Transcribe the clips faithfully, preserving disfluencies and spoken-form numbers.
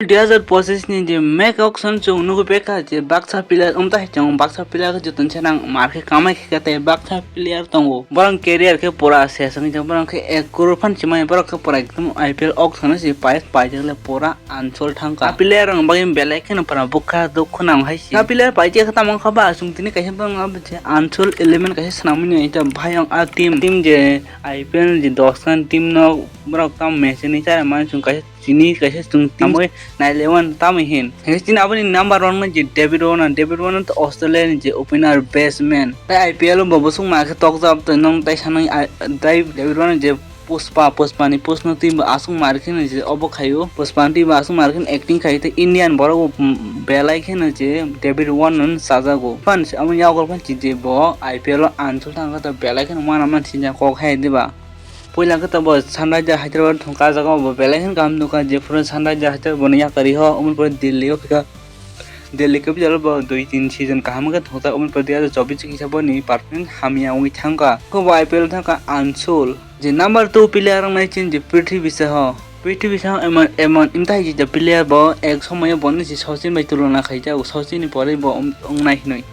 Dui hazar pochis ni je Max Auction chwng nugwi bekha je baksa player wng tei chwng baksa player khe jotono se nang mar khe kamai khe tei baksa player tongo. Borok career khe pura ses wngwi tong, borok khe ek crore phan se maya, borok khe pura ekdom I P L auction se pais paijak le pura ansol thangkha. A player rok bagwi belai kheno pura bukha dukhu nang hai se. A player paijak khe tamo wngkha ba chwng tini kaisa bang ansol eleven kaisa swnamwi nai ta bhai ang a team, team je I P L je dos khan team no borok tam match ni chara man chwng kaisa Chini kaisa chwng team oi nailewan tamo hin. Hingke chini aboni number one no je David Warner, David Warner to Australia ni je opener batsman. Tai I P L o bo bosong ma khe tokjak tei nong tai sanai, ah, tai David Warner je Pushpa, Pushpa ni Pushpa no twi bo aswk mar khe no je obo khaio. Pushpa ni twi bo aswk mar khe no acting khai tei Indian borok bo, mm, belai khe no je David Warner no chajago. Phan se amo yago phan chini je bo I P L o ansol thang khe to belai khe no mana man sinjak kok hai diba. Puila khe tabuk Sunrisers Hyderabad thwngkha, ah jaga o bo belai kheno kaham nukha, jephuru Sunrisers Hyderabad bo no yakarwi ho, omo ni pore Delhi o phikha. Delhi capital o bo dui tin season kaham khe thwngkha, omo ni pore dui hazar chobbish kisa boni performance hamya wngwi thangkha. Khe bo I P L thangkha Anshul, je number two player wngnai chini je Prithvi Shaw. Prithvi Shaw emon, emon imtahai je player bo ek somoyo boni se Sachin bai tulona khaijago, Sachin ni pore bo wng-, wngnai hinwi.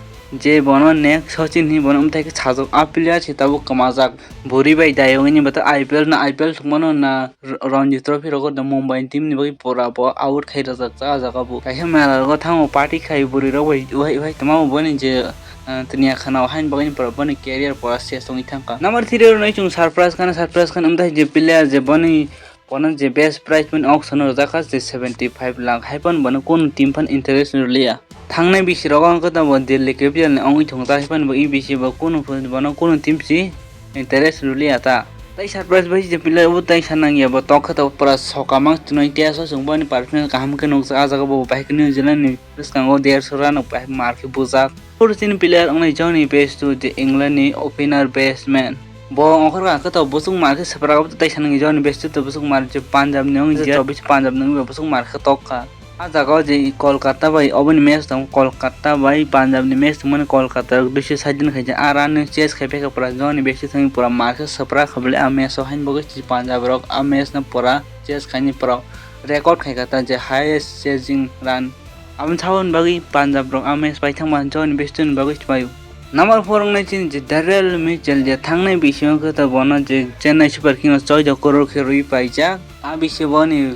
Je bono next Sachin hinwi bono wngthai khe sajak, a player se tabuk kwmajak. Bwrwi bai dayung ni bwtwi I P L na, I P L thwngmano na, R-, Ranji Trophy rogo da Mumbai ni team ni bagwi pura bo out khai rwjak cha, ah jaga bo. Kaisa mela rogo thango party khai bwrwi rok bai, wahai, wahai tongma bo boni je, ah, tini khana o haini bagwi pura boni career pura ses wngwi thangkha. Number three rok nai chwng surprise khana, surprise khana wngthai je player je boni, bono je best prize mani auction o rwjak kha je seventy five lakh, hai phano bono kunu team phano interest rwliya. Thangnai bisi rogo wngkha tabuk Delhi Capital ni wngwi thwng ta, hai phano bo E B C bo kunu pho-, bono kunu team si interest rwliya ta. Tai surprise bai se player bo tai sanang ya bo tok khe tabuk pura soka mang chinoi tei aswk chwng boni performance kaham khe nukjak, ah jaga bo bahai khe New Zealand ni bwskango dersho run rok bahai mar khe bujak. Phuru chini player wngnai Jonny Bairstow je England ni opener batsman. Bo ongkhor kha khe tabuk bwswk mar khe swprak abo tai sanang ya Jonny Bairstow to bwswk mar je Punjab ni wngwi je chobbish Punjab ni wngwi bo bwswk mar khe tok kha. Ah jaga o je Kolkata bai oboni match tong, Kolkata bai Punjab ni match tongmani Kolkata rok duiso side din khaijak, ah run no chase khai phaikha pura Jonny Bairstow thangwi pura mar khe swprak kha bwle ah match o, haini bagwi se Punjab rok ah match no pura chase khaini pura record khaikha ta je highest chasing run. Aboni saboni bagwi Punjab rok ah match pai thangma Jonny Bairstow ni bagwi se paio. Number four wngnai chini je Daryl Mitchell je thangnai bisingo khe ta bono je Chennai Super King o choi da crore khe rwi paijak. Ah bisi boni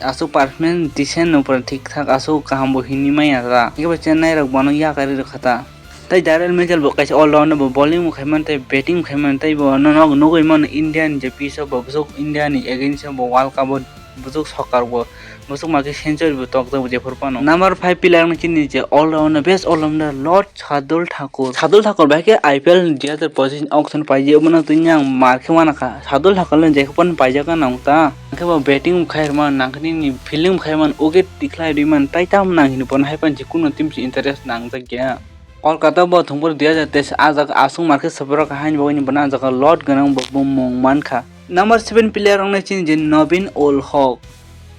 aswk performance decent no pura thik thak aswk kaham bo hinwi manya ta. Hingke bo Chennai rok bono yakarwi rwkha ta. Tai Daryl Mitchell bo kaisa all rounder bo bowling bo khaimani tai batting bo khaimani tai bo no nog nugwi mano India ni je pitch o bo bwswk India ni against o bo World Cup o bwswk soccer bo bwswk ma khe century bo tokjak bo jephuru phano. Number five player wngkha chini je all rounder, best all rounder Lord Shardul Thakur. Shardul Thakur bai khe I P L dui hazar pochis ni auction paijak, obono tini ang mar khe manakha. Shardul Thakur le jekhe phano paijak nang ta. Hingke bo batting bo khai rwmani, nangkhe nini fielding bo khai mani, wicket tikhlai rwmani, tai tamo nang hinwi bono hai phano jikunu team se interest nangjak ya. Kolkata bo thwngphuru dui hazar teis ah jaga aswk mar khe swprak haini bagwi bono ah jaga lot gwnang bo bumung mankha. Number seven player wngkha chini je Nobin Ul Haq.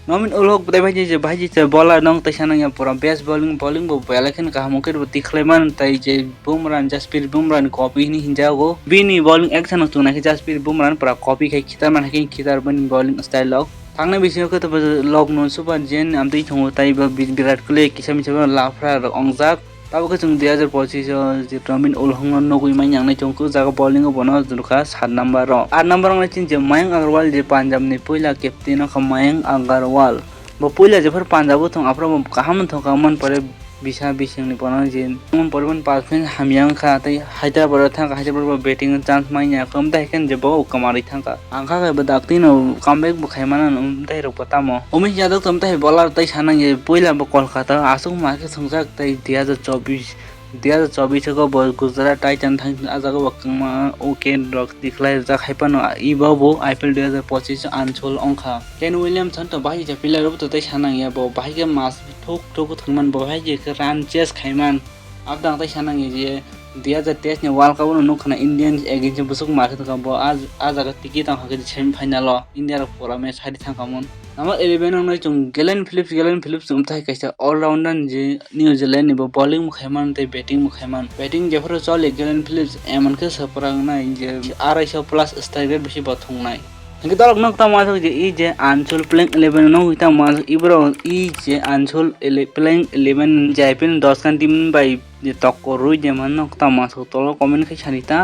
Nobin Ul Haq bwtai baiji je baiji je bowler nong tai sanang ya pura best bowling, bowling bo belai kheno kaham wngkhe bo tikhlai mano tai je Bumrah, Jasprit Bumrah ni copy hinwi hinjago. Bini bowling action no chwng naikhe Jasprit Bumrah ni pura copy khai khitar man hai khe khitar bini bowling style rok. Thangnai bisingo khe tabuk Lucknow Super Giant amtwi thwngo tai bo Virat Kohli kisa misa phano laphra rok wngjak. Tabuk khe chwng dui hazar pochis o je Nobin Ul Haq no nugwi manya wngnai chwng khe o jaga bowling o bono rwkha sat number o. Aat number wngnai chini je Mayank Agarwal je Punjab ni puila captain wngkha Mayank Agarwal. Bo puila jephuru Punjab o thwng aphuru bo kaham thwngkha man pore bisa bising ni bono je man pore bono performance hamya wngkha tei Hyderabad o thangkha Hyderabad bo batting o chance manya wngkha amtwi hai khe je bo kwmarwi thangkha. Ang kha khe bo daktino comeback bo khai mano, um, tei rok bo tamo. Umesh Yadav tamo tei bowler tei sanang ye puila bo Kolkata aswk ma khe thwngjak tei dui hazar chobbish, dui hazar chobbish o bo Gujarat Titans thang a jaga bo kwma wicket rok tikhlai rijak hai phano ebo bo I P L dui hazar pochis o anchol wngkha. Kane Williamson to bahai kisa player bo to tei sanang ya bo bahai khe mas thuk thuk thwngman bo bahai khe run chase khaiman. Abdang tei sanang ya je dui hazar teis ni World Cup no nukha na Indian against bwswk ma khe thangkha bo a, a jaga tiki tang kha khe semi final o India rok pura match hari thangkha mun. Number eleven wngnai chwng Glenn Phillips, Glenn Phillips wngthai kaisa all rounder je New Zealand ni bo bowling bo khaiman tei batting bo khaiman. Batting jephuru choli Glenn Phillips emon khe swprak nai je arai sho plus strike rate bisi bo thwngnai. Hingke dolok nok tamo asok je i je Anchul playing eleven no tamo asok ibro i je Anchul ele-, playing eleven je I P L dos kan team bai je tokkor rui je man nok tamo asok tolo comment khe sani ta.